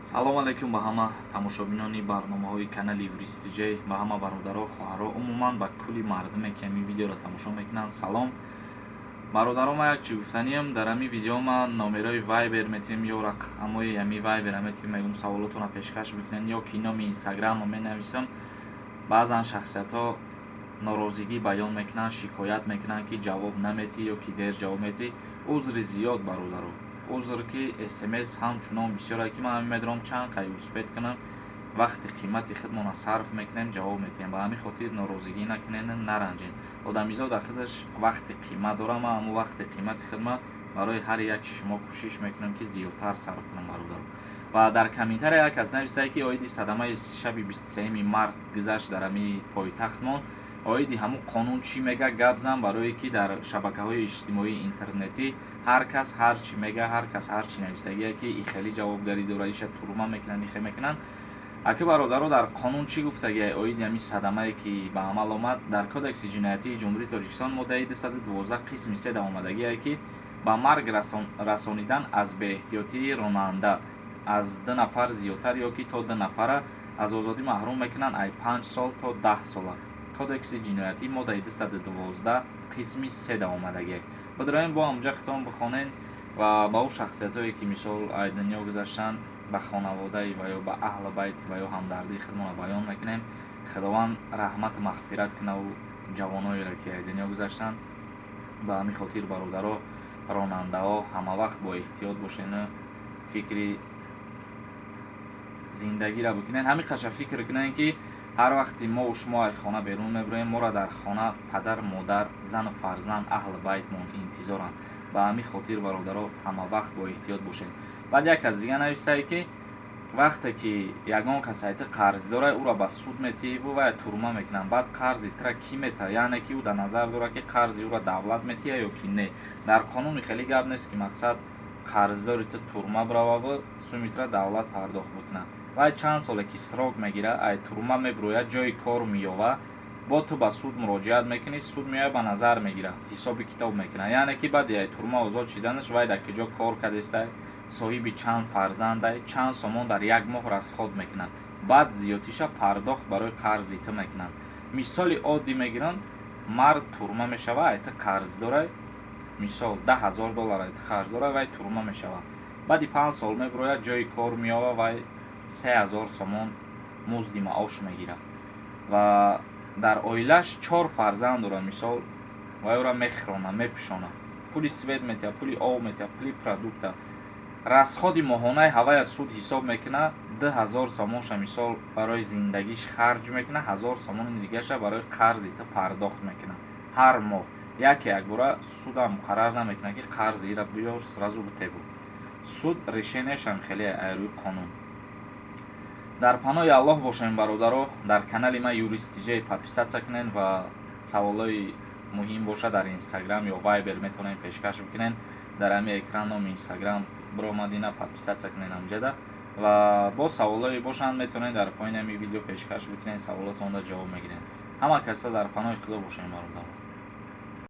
Салом алайкум ба ҳама тамошобинони барномаҳои канали Юрист Тиҷей, ба ҳама бародаро, хоҳаро, умуман ба кулли мардуме, ки ҳамин видеоро тамошо мекунанд, салом. Бародаро, ман як чӣ гуфтаниям: дар ҳамин видео ман номерои Вайбер метиҳем ё рақамҳои ҳамин Вайбера метиҳем, мегӯм, саволотонро пешкаш бикунед ё ки номи Инстаграмро менависам. Баъзан шахсиятҳо норозигӣ баён мекунанд, шикоят мекунанд, ки ҷавоб наметиҳӣ ё ки дер ҷавоб метиҳӣ. Узри зиёд, бародаро, узр, ки СМС ҳамчунон бисёре, ки ман медорам чанд қай успеть кунам. Вақти қимати худмонро сарф мекунем, ҷавоб метиҳем. Ба ҳамин хотир норозигӣ накунед, наранҷед. Одамизод дар худаш вақти қимат дорад. Ман ҳамун вақти қимати худма барои ҳар яки шумо кӯшиш мекунам, ки зиёдтар сарф кунам, бародаро. Ва дар комментария як кас нависае, ки оиди садамаи шаби 23-юми март гузашт дар ҳамин пойтахтмон, оиди ҳамун қонун чӣ мега, гап зан, барое ки дар шабакаҳои иҷтимоии интернетӣ ҳар кас ҳар чӣ мега, ҳар кас ҳар чӣ нависагие, ки и хеле ҷавобгарӣ дора, иша турма мекунанд, ихе мекунанд. Аки бародаро, дар қонун чӣ гуфтагия оиди ҳамин садамае, ки ба амал омад? Дар Кодекси ҷиноятии Ҷумҳурии Тоҷикистон, моддаи 212, қисми 3 да омадагие, ки ба марг расонидан аз беэҳтиётии ронанда аз ду нафар зиёдтар ё ки то ду нафара аз озодӣ маҳрум мекунанд ай 5 сол то 10 сола. Кодекси ҷиноятӣ, моддаи 212, қисми 3 да омадагие. Бидроем, бо ҳамҷа хитон бихонед. Ва ба ӯ шахсиятҳое, ки мисол ай дунё гузаштанд, ба хонаводаи ва ё ба аҳли байти ва ё ҳамдардии худмонро баён мекунем. Худованд раҳмату мағфират кунаву ҷавоноеро, ки ай дунё гузаштанд. Ба ҳамин хотир, бародаро, ронандаҳо, ҳамавақт бо эҳтиёт бошену фикри зиндагиро бикунед. Ҳамин қаша фикр кунед, ки ҳар вақте мо шумо ай хона берун мебироем, моро дар хона падар, модар, зану фарзанд, аҳли байтмон интизоранд. Ба ҳамин хотир, бародаро, ҳамавақт бо эҳтиёт бошед. Баъд як кас дига нависае, ки вақте ки ягон кас айти қарз дорад, ӯро ба суд метиҳиву вай турма мекунанд, баъд қарзи тира кӣ метаҳад? Яъне ки ӯ дар назар дорад, ки қарзи ӯро давлат метиҳад ё ки не. Дар қонуни хеле гап нест, ки мақсад қарздори ту турма бирававу суми тира давлат пардохт бикунад. Вай чанд соле ки срок мегирад, ай турма мебирояд, ҷои кор меёвад, бо ту ба суд муроҷиат мекунӣ, суд меояд, ба назар мегирад, ҳисоби китоб мекунад. Яъне ки баъди ай турма озод шиданаш вай дар куҷо кор кардестай, соҳиби чанд фарзандай, чанд сомон дар як моҳ расход мекунад, баъд зиёдтиша пардохт барои қарзи ту мекунанд. Мисоли оддӣ мегирам: мард турма мешавад, ай ту қарз дорай, мисол, 10 000 доллар ай ту қарз дорай. Вай турма мешавад, баъди 5 сол мебирояд, ҷои кор меёвад, вай 3000 сомон музди маош мегирад ва дар оилааш чор фарзанд дорад. Мисол, вай ӯро мехӯронад, мепӯшонад, пули свет метиҳад, пули об метиҳад, пули продукта. Расходи моҳонаи ҳавая суд ҳисоб мекунад: 2000 сомонша, мисол, барои зиндагиш харҷ мекунад, 1000 сомони дигаша барои қарзи ту пардохт мекунад ҳар моҳ. Яке якбора судам муқаррар намекунад, ки қарзи ира биёр, сразу битебу. Суд решенияшам хеле ай рӯи қонун. Дар паноҳи Аллоҳ бошем, бародаро. Дар канали ман Юрист Тиҷей подписаться кунед ва саволҳои муҳим бошад, дар Инстаграм ё Вайбер метавонед пешкаш бикунед. Дар ҳамин экран номи Инстаграм биромадина, подписаться кунед ҳамҷада. Ва боз саволҳое бошанд, метавонед дар поёни ҳамин видео пешкаш бикунед, саволотонда ҷавоб мегиред. Ҳама каса дар паноҳи Худо бошем, бародаро.